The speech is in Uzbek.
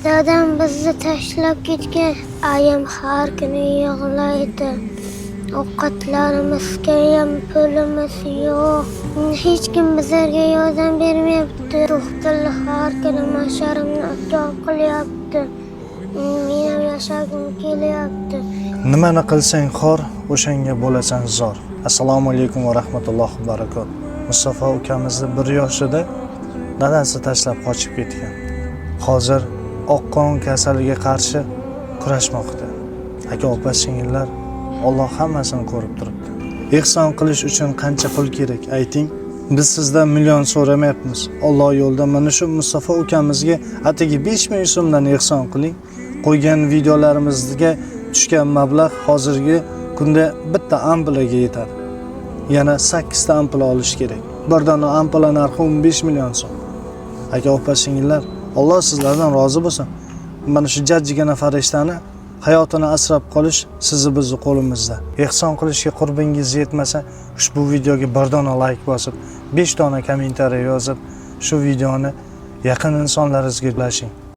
Dadam bizni tashlab ketgan. Ayam har kuni yig'laydi. Ovqatlarimizga ham pulimiz yo'q. Hech kim bizlarga yordam bermayapti. Doktorlar har kuni masharimni ukol qilyapti. Men ham yashagim kelyapti. Nimani qilsang xor, o'shanga bo'lasan zor. Assalomu alaykum va rahmatullohi va barakot. Mustafa ukamizni 1 yoshida dadasi tashlab qochib ketgan. Hozir oqqon kasaliga qarshi kurashmoqda. Aka, opa, singillar, Alloh hammasini ko'rib turibdi. Ehson qilish uchun qancha pul kerak, ayting? Biz sizdan million so'ramayapmiz. Alloh yo'lida mana shu Mustafa ukamizga atigi 5000 so'mdan ehson qiling. Qo'ygan videolarimizga tushgan mablag' hozirgi kunda bitta ampulaga yetadi. Yana 8 ta ampula olish kerak. Bir dona ampula narxi 15 million so'm. Aka, opa, singillar, Alloh sizlardan rozi bo'lsin. Mana shu jajjigina farishtani hayotini asrab qolish sizni, bizni qo'limizda. Ehson qilishga qurbingiz yetmasa, ushbu videoga bir dona layk bosib, 5 dona kommentariy yozib, shu videoni yaqin insonlaringizga ulashing.